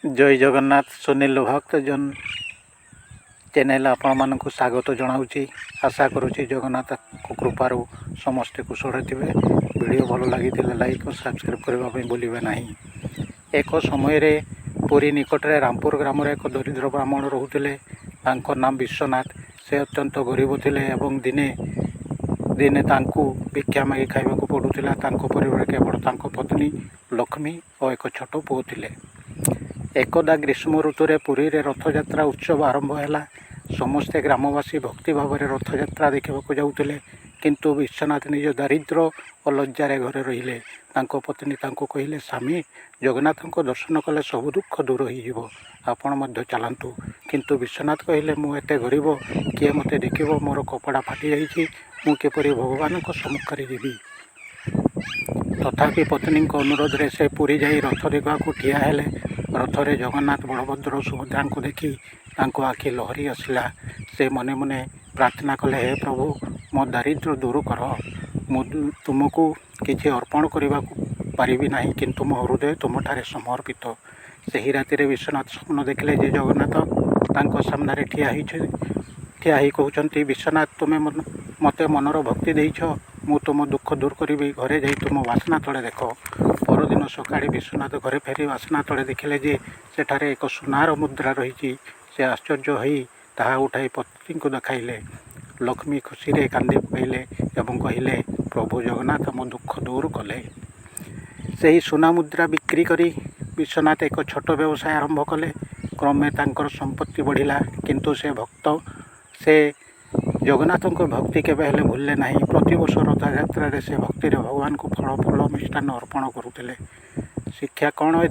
ଜୟ Jagannath. Sunil ଭକ୍ତଜନ channel ଆପଣମାନଙ୍କୁ ସ୍ୱାଗତ ଜଣାଉଛି। ଆଶା କରୁଛି ଜଗନ୍ନାଥଙ୍କ କୃପାରୁ ସମସ୍ତେ କୁଶଳରେ ଥିବେ। ଭିଡ଼ିଓ ଭଲ ଲାଗିଥିଲେ ଲାଇକ୍ ଓ ସବସ୍କ୍ରାଇବ୍ କରିବା ପାଇଁ ଭୁଲିବେ ନାହିଁ। ଏକ ସମୟରେ ପୁରୀ ନିକଟରେ ରାମପୁର ଗ୍ରାମରେ ଏକ ଦରିଦ୍ର ବ୍ରାହ୍ମଣ ରହୁଥିଲେ। ତାଙ୍କ ନାମ ବିଶ୍ୱନାଥ। ସେ ଅତ୍ୟନ୍ତ ଗରିବ ଥିଲେ ଏବଂ ଦିନେ ଦିନେ ତାଙ୍କୁ ଭିକ୍ଷା ମାଗି ଖାଇବାକୁ ପଡ଼ୁଥିଲା। ତାଙ୍କ ପରିବାର କେବଳ ତାଙ୍କ ପତ୍ନୀ ଲକ୍ଷ୍ମୀ ଓ ଏକ ଛୋଟ ପୁଅ ଥିଲେ। ଏକଦା ଗ୍ରୀଷ୍ମ ଋତୁରେ ପୁରୀରେ ରଥଯାତ୍ରା ଉତ୍ସବ ଆରମ୍ଭ ହେଲା। ସମସ୍ତେ ଗ୍ରାମବାସୀ ଭକ୍ତି ଭାବରେ ରଥଯାତ୍ରା ଦେଖିବାକୁ ଯାଉଥିଲେ, କିନ୍ତୁ ବିଶ୍ୱନାଥ ନିଜ ଦାରିଦ୍ର୍ୟ ଓ ଲଜ୍ଜାରେ ଘରେ ରହିଲେ। ତାଙ୍କ ପତ୍ନୀ ତାଙ୍କୁ କହିଲେ, "ସ୍ୱାମୀ, ଜଗନ୍ନାଥଙ୍କ ଦର୍ଶନ କଲେ ସବୁ ଦୁଃଖ ଦୂର ହୋଇଯିବ। ଆପଣ ମଧ୍ୟ ଚାଲନ୍ତୁ।" କିନ୍ତୁ ବିଶ୍ୱନାଥ କହିଲେ, "ମୁଁ ଏତେ ଗରିବ, କିଏ ମୋତେ ଦେଖିବ? ମୋର କପଡ଼ା ଫାଟିଯାଇଛି, ମୁଁ କିପରି ଭଗବାନଙ୍କ ସମ୍ମୁଖରେ ଯିବି?" ତଥାପି ପତ୍ନୀଙ୍କ ଅନୁରୋଧରେ ସେ ପୁରୀ ଯାଇ ରଥ ଦେଖିବାକୁ ଠିଆ ହେଲେ। ରଥରେ ଜଗନ୍ନାଥ, ବଳଭଦ୍ର ଓ ସୁଭଦ୍ରାଙ୍କୁ ଦେଖି ତାଙ୍କ ଆଖି ଲହରି ଆସିଲା। ସେ ମନେ ମନେ ପ୍ରାର୍ଥନା କଲେ, "ହେ ପ୍ରଭୁ, ମୋ ଦାରିଦ୍ର୍ୟ ଦୂର କର। ମୁଁ ତୁମକୁ କିଛି ଅର୍ପଣ କରିବାକୁ ପାରିବି ନାହିଁ, କିନ୍ତୁ ମୋ ହୃଦୟ ତୁମଠାରେ ସମର୍ପିତ।" ସେହି ରାତିରେ ବିଶ୍ୱନାଥ ସ୍ୱପ୍ନ ଦେଖିଲେ ଯେ ଜଗନ୍ନାଥ ତାଙ୍କ ସାମ୍ନାରେ ଠିଆ ହୋଇ କହୁଛନ୍ତି, "ବିଶ୍ୱନାଥ, ତୁମେ ମୋତେ ମନର ଭକ୍ତି ଦେଇଛ। ମୁଁ ତୁମ ଦୁଃଖ ଦୂର କରିବି। ଘରେ ଯାଇ ତୁମ ବାସନା ତଳେ ଦେଖ।" ପରଦିନ ସକାଳେ ବିଶ୍ୱନାଥ ଘରେ ଫେରି ବାସନା ତଳେ ଦେଖିଲେ ଯେ ସେଠାରେ ଏକ ସୁନାର ମୁଦ୍ରା ରହିଛି। ସେ ଆଶ୍ଚର୍ଯ୍ୟ ହୋଇ ତାହା ଉଠାଇ ପତ୍ନୀଙ୍କୁ ଦେଖାଇଲେ। ଲକ୍ଷ୍ମୀ ଖୁସିରେ କାନ୍ଦି ପକାଇଲେ ଏବଂ କହିଲେ, "ପ୍ରଭୁ ଜଗନ୍ନାଥ ମୋ ଦୁଃଖ ଦୂର କଲେ।" ସେହି ସୁନା ମୁଦ୍ରା ବିକ୍ରି କରି ବିଶ୍ୱନାଥ ଏକ ଛୋଟ ବ୍ୟବସାୟ ଆରମ୍ଭ କଲେ। କ୍ରମେ ତାଙ୍କର ସମ୍ପତ୍ତି ବଢ଼ିଲା, କିନ୍ତୁ ସେ ଜଗନ୍ନାଥଙ୍କ ଭକ୍ତି କେବେ ହେଲେ ଭୁଲିଲେ ନାହିଁ। ପ୍ରତିବର୍ଷ ରଥଯାତ୍ରାରେ ସେ ଭକ୍ତିରେ ଭଗବାନଙ୍କୁ ଫଳ, ଫୁଲ, ମିଷ୍ଟାନ୍ନ ଅର୍ପଣ କରୁଥିଲେ। ଶିକ୍ଷା କ'ଣ?